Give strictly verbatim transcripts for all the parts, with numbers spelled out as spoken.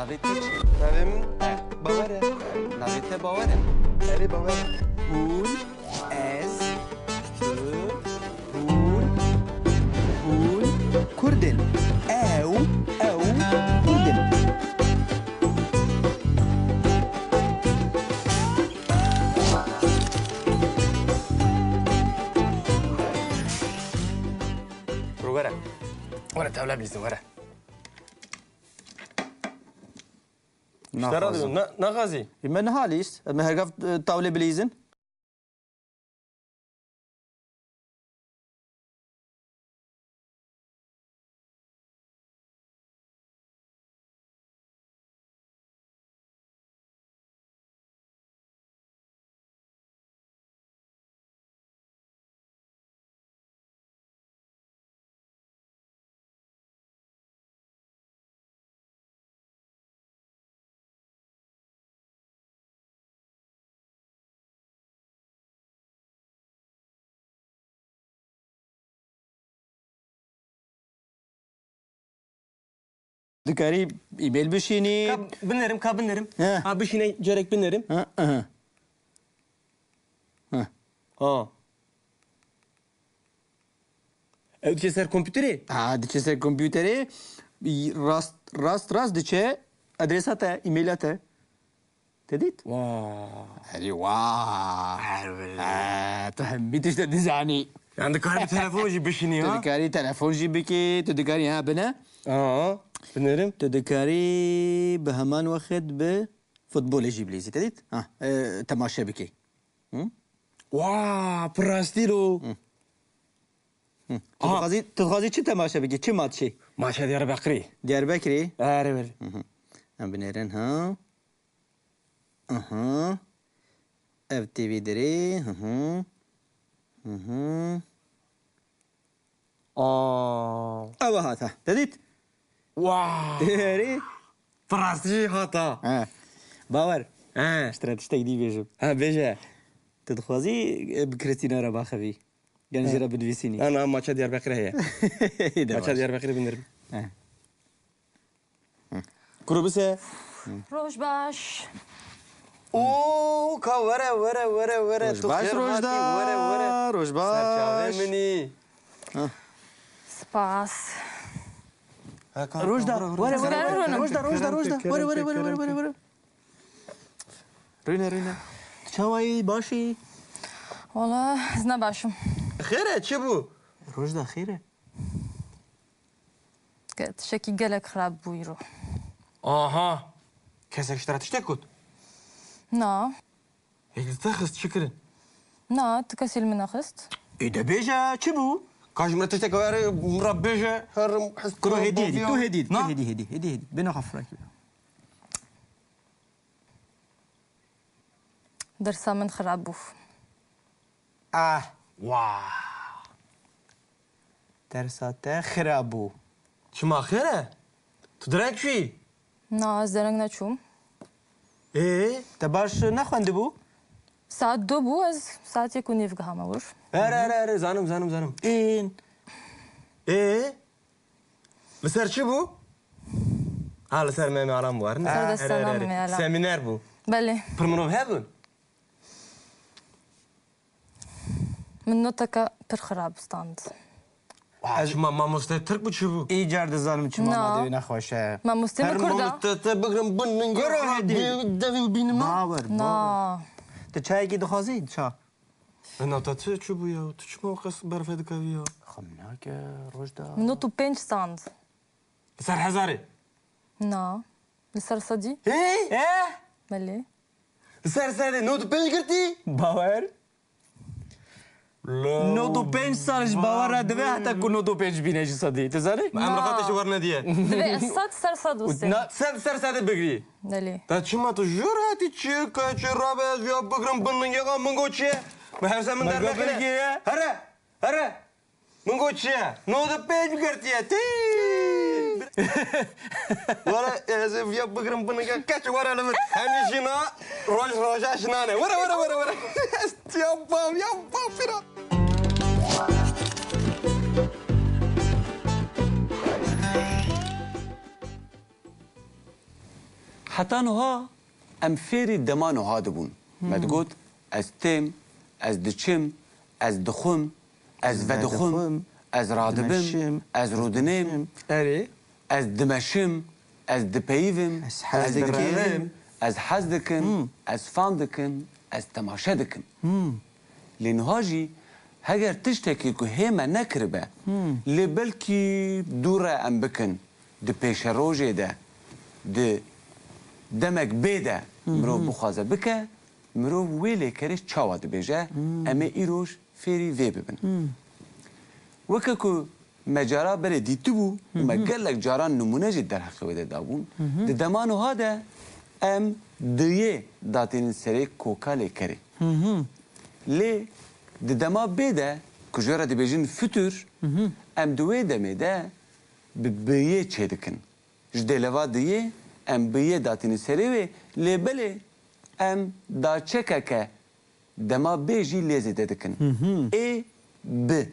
Navê te çi? Navê min Bawer e. Navê te Bawer e? Erê, Bawer e. Hûn, ez, tu, hûn, hûn Kurd in. Ew, ew Kurd in. Ro were. Were tevle bilîzin, were. Ji te re dibim, ne, naxwazî? Me niha lîst. Em hergav, e, tawlê bilîzin. Dikarî e-mail bişînî? Ka binêrim, ka binêrim. He. Ha, bişîne, carek binêrim. Ha, aha. Ha. Ha. Ew diçe ser kompûterê? Ha, diçe ser kompûterê. Rast, rast, rast diçe adresa te, e-maila te. Te dît? Wa. Erê wa. Erê. Ha, tu hemî tişt dizanî. Yan dikarî bi telefon jî bişînî, ha? Tu dikarî telefon jî bikî, tu dikarî, ha, bine. Aa, binêrim. Tu dikarî bi heman wexit bi futbolê jî bilîzî, te dît? Ha, e, temaşe bikî. Hı? Wa, pir rastî lo. Hı. Hı. Tu Aha. dixwazî, tu dixwazî çi temaşe bikî? Çi matçî? Maça Diyarbekirî. Diyarbekirî? Erê, erê. Hı hı. Em binêrin, ha? Aha. Ev T V dirê. Hı hı. Hı hı. Aa. Ew hata. Te dît? Wow. Erê. Bi rastî jî hata. He. Bawer. He. Ji te re tiştek dî bêjim. Ha, bêje. Tu dixwazî, e, bi Krîstîna re baxivî? Yan jî He. re binivîsînî? Na, na, maça Diyarbekirê heye. De Maça baş. Diyarbekirê binêrim. He. Kuro bise. Roj baş. Oo, ka were, were, were, were. Roj Tu baş, xêr hatî, Rojda. Were, were. Roj baş. Serçavê min î. Ha. Spas. Ha, ka, Rojda, ka, were, were, were, were, were. Rojda, Rojda, Rojda. Were, were, were, were, were, were. Rûne, rûne. Çawa yî, baş î? Wala, ez ne baş im. Xêr e, çi bû? Rojda, xêr e? Ke-, tiştekî gelek xirab bû îro. Aha! Kesek ji te re tiştek got? Na. Yek li te xist, çi kirin? Na, tu kesî li min nexist. Ê de bêje, çi bû? Ka ji min re tiştek were, min re bêje, herim, hist Kuro, hêdî, hêdî, tu hêdî, tu Na. hêdî, hêdî, hêdî, hêdî. Bêne xwe firakî. Dersa min xirab bû. Ah, wa. Dersa te xirab bû. Çima, xêr e? Tu direk çûyî? Na, ez dereng neçûm. Ê? Te baş nexwendibû? Saet du bû, ez saet yek û nîv gihame wir. Erê, erê, erê, zanim, zanim, zanim. Ên. Ê? Li ser çi bû? Ha, li ser Memê Alam bû, erne? Li ser Erê, destana erê, erê. Memê Alam. Semîner bû. Belê. Pir mirov hebûn? Min noteke pir xirab stand. Wa, çima, mamoste Tirk bû, çi bû? Îcar dizanim çima Na. Madê wî nexweş e. Mamoste Her min Kurd e. Mamoste te bigrin bin min Kuro hêdî. Devî bînim. Bawer, Na. bawer. Tu çayekî dixwazî? Ça. Ena te çi, çi bû ya? Tu çima wexas berfê dikevî ya? Xem nake, Rojda. Min nod û pênc stand. Li ser hezarê? Na. Li ser sedî? Hey! Eh! Belê. Li ser sedê nod û pênc girtî? Bawer. Nod û pênc sal ji Bawer re dibe heta ku nod û pênc bîne ji sedî. Tu zanî? Em Na. Rexatê ji wer nediye. Divê ez sed ser sed wise. Na. Sed ser sedê bigirî. Belê. Te çima tu jor hatî çi? Keçê rabe ez ya bigrim bin lingexa min got çi ye? Min hevse min Min got dernekine. Bilgê ye. Here, here. Min got çi ye? Nod û pênc girtiye. Tî! Were ez ê viya bigrim bin lingexa keç were li min. Hemî jina roj roja jinan e. Were, were, were, were. Ya bam, ya bam fira. Heta nuha em fêrî dema nuha dibûn. Me digot, ez têm, ez diçim, ez dixwim, ez vedixwim, ez radibim, dimeşim, ez rûdinêm, Erê. ez dimeşim, ez dipeyivim, Ez hez ez dikim. direvim, ez hez dikim, Hmm. ez fan dikim, ez temaşe dikim. Hmm. Lê niha jî heger tiştekî ku hê me nekiribe, Hmm. lê belkî dû re em bikin, di pêşerojê de, di demek bê de mirov Mhm. bixwaze bike, mirov wê lêkerê çawa dibêje, Hmm. em ê îroj fêrî vê bibin. Hmm. Weke ku me cara berê dîtibû û me Mhm. gelek caran nimûne jî derheqê wê de dabûn, Mhm. di dema nuha de em diyê datînin serê koka lêkerê. Mhm. Lê di dema bê de ku ji wê re dibêjin fitur, Mhm. em di wê demê de bi biyê çêdikin. Ji dêleva diyê em biyê datînin serê wê, lê belê em daçekeke dema bê jî lê zêde dikin. Mhm. Ê, bi.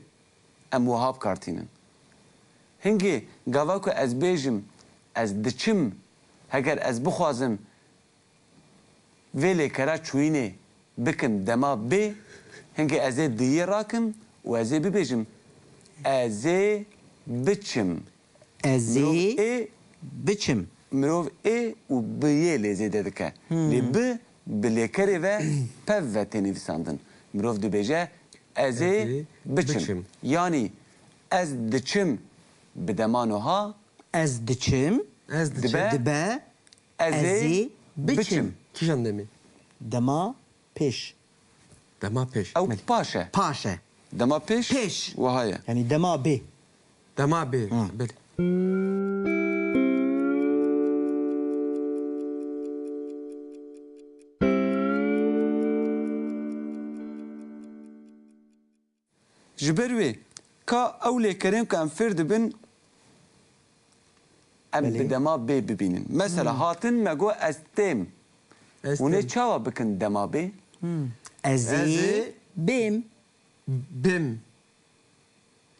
Em wiha bi kar tînin. Hingê gava ku ez bêjim, ez diçim, heger ez bixwazim vê lêkera çûyînê bikim dema bê, hingê ez ê diyê rakim û ez ê bibêjim, ez ê biçim. Ez Mirov ê ê biçim. Mirov ê û bi yê lê zêde dike. Hmm. Lê bi, bi lêkerê ve pev ve tê nivîsandin. Mirov dibêje, ez ê Ez ê biçim. biçim. Yanî ez diçim bi dema nuha Ez diçim. Ez diçim. Dibe. Dibe. Ez Ez ê ê biçim. biçim. Kîjan demê? Dema pêş. Dema pêş. Ew Belê. paş e. Paş e. Dema pêş Pêş. wiha ye. Yanî dema bê. Dema bê. Hı. Belê. Ji ber wê ka ew lêkerên ku em fêr dibin, em Belê. bi dema bê bibînin. Mesela Hmm. hatin me got ez têm. Ez Hûn ê têm. çawa bikin dema bê? Hmm. Ez ê Ez ê bêm. bêm.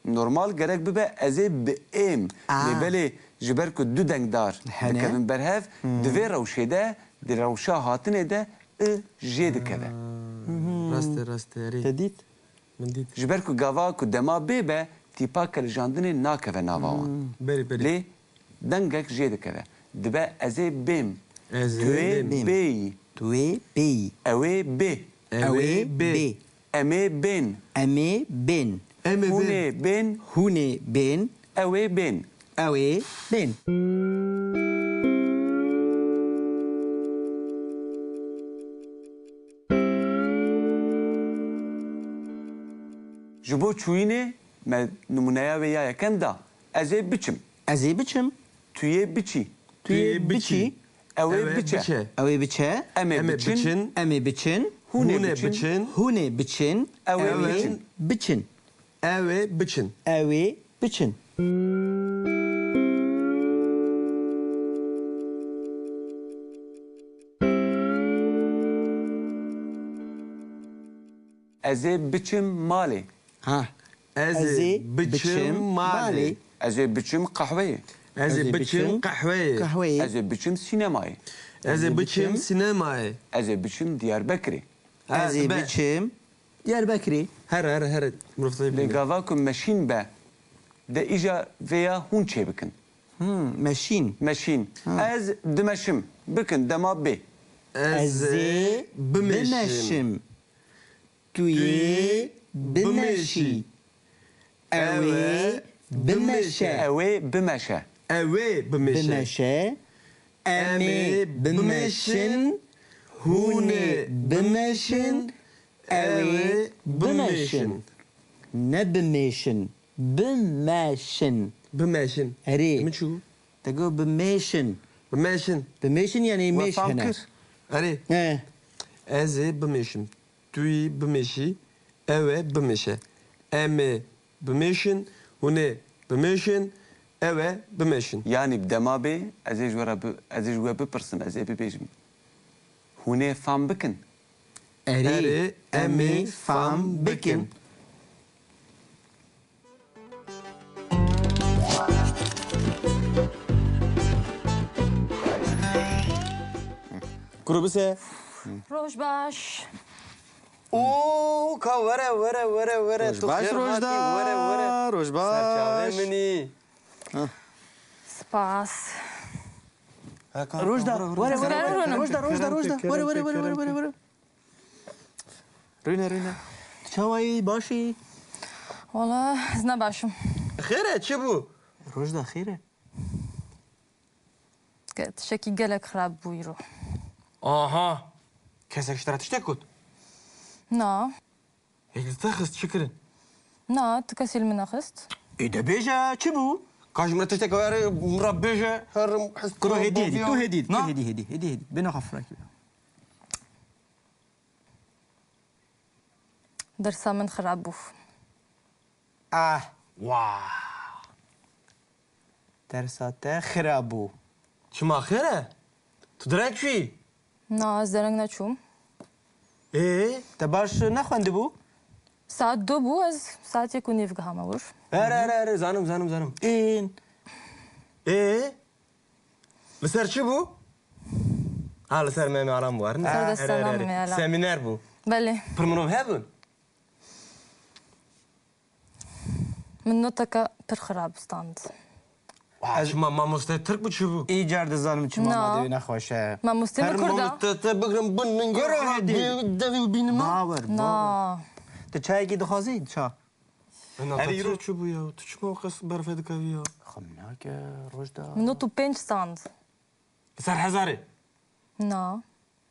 Normal gerek bibe ez ê bi êm. Aa. Lê belê ji ber ku du dengdar Hene. dikevin ber hev, Hmm. di vê rewşê de, di rewşa hatinê de i jê dikeve. Hmm. Rast e, rast e, erê. Te dît? Min dît. Ji ber ku gava ku dema bê be, tîpa kilijandinê nakeve nava wan. Hmm. Belê, belê. Lê dengek jê dikeve. Dibe ez ê bêm. Ez ê Tu ê bêm. bêyî. Tu ê bêyî. Ew ê bê. Ew ê bê. Em ê bên. Em ê bên. Em ê Hûn ê bên. bên. Hûn ê bên. Ew ê bên. Ew ê bên. Ji bo çûyînê me nimûneya wê ya yekem da. Ez ê biçim. Ez ê biçim. Tu yê biçî. Tu yê biçî. Ew ê biçe. Ew ê biçe. Em ê biçin. Em ê biçin. Hûn ê biçin. Hûn ê biçin. Ew ê biçin. Ew ê biçin. Ew ê biçin. Ez ê biçim malê. Ha. Ez ê biçim malê. Ez ê biçim qehweyê. Ez ê biçim qehweyê. Qehweyê. Ez ê biçim sînemayê. Ez ê biçim sînemayê. Ez ê biçim Diyarbekirê. Ha, Ez ê dibe. biçim Diyarbekirê. Here, here, here. Mirov dibîne. Lê gava ku meşîn be, de îja vêya hûn çêbikin. Hmm, meşîn. Meşîn. Ha. Ez dimeşim. Bikin dema bê. Ez ê bimeşim. Tu yê bimeşî. Ew ê bimeşe. Ew ê bimeşe. Ew ê bimeşe. Bimeşe. Em ê bimeşin. Hûn ê bimeşin. Ew ê bimeşin. Ne bimêşin. Bimeşin. Bimeşin. Erê. Min çi got? Te got bimêşin. Bimêşin. Bimêşin yanî mêş hene. Erê. He. Ez ê bimêşim. Tu yî bimêşî, ew ê bimêşe. Em ê bimêşin, hûn ê bimêşin, ew ê bimêşin. Yanî bi dema bê, ez ê ji we re bi-, ez ê ji we bipirsim, ez ê bibêjim. Hûn ê fam bikin. Erê, Erê, em ê em ê fam fam bikin. bikin. Kuro bise. Roj baş. Oo, ka were, were, were, were. Roj baş, Rojda. Were, were. Roj baş. Serçavê min î. Spas. Rojda, were, were, were. Rojda, Rojda, Rojda. Were, were, were, were, were. Rûne, rûne. Çawa yî, baş î? Wala, ez ne baş im. Xêr e, çi bû? Rojda, xêr e? Ke-, tiştekî gelek xirab bû îro. Aha. Kesek ji te re tiştek got? Na. Hêk li te xist, çi kirin? Na, tu kesî li min nexist. Ê de bêje, çi bû? Ka ji min re tiştek were, min re bêje, herim hist. Kuro hêdî, hêdî, tu hêdî, tu hêdî, hêdî, hêdî, hêdî. Bêne xwe firakî. Dersa min xirab bû. Ah, wah. Dersa te xirab bû. Çima xêr e? Tu direk çûyî? Na, ez dereng neçûm. Ê? Te baş nexwendibû? Saet du bû, ez saetê ku nîv gihame wir. Here, here, here, zanim, zanim, zanim. Ên. Ê? Li ser çi bû? Ha, li ser Memê Alam bû, her ne? Li ser destana Memê Alam. Semîner bû. Belê. Pir mirov hebûn? Min noteke pir xirab stand. Wa, çima mamoste Tirk bû, çi bû? Îcar dizanim çima madewî nexweş e. Mamostê min Kurd e. Mamoste te bigirin bin min. Kuro hêdî. Devî bînim. Bawer, bawer. Na. Tu çayekî dixwazî? Ça. Ena, te çi bû ya? Tu çima qas berfê dikevî ya? Xem nake, Rojda. Min nod û pênc stand. Li ser hezarê? Na.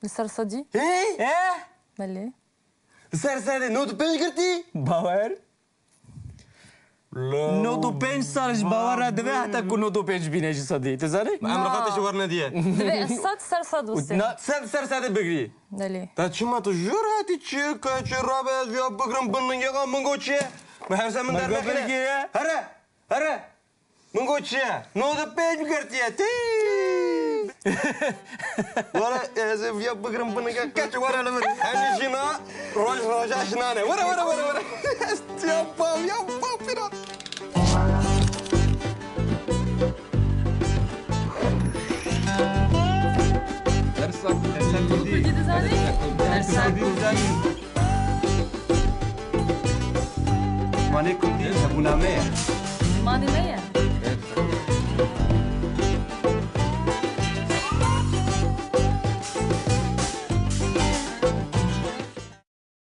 Li ser sedî? Hey! Eh! Belê. Li ser sedê nod û pênc girtî? Bawer. Nod û pênc sal ji bawer re dibe heta ku nod û pênc bîne ji sedî. Tu zanî? Em re xwe te ji wer nediye. Divê ez sed ser sed wise. Na. Sed ser sedê bigirî. Belê. Te çima tu jor hatî çi ke çi rabe ez ya bigirim bin min yeka min got çi ye? Min hevse min dernekine. Here, here. Min got çi ye? Nod û pênc girtiye. Tî! Were ez ê viya bigirim binike keç were li vir. Em jî jina roj roja jinane. Were, were, were, were. Ya bav, ya bav pîra. Dersa, dersa Kurdî. Kurdî dizanî? Dersa Kurdî dizanî? Zimanê Kurdî hebûna me ye. Zimanê me ye.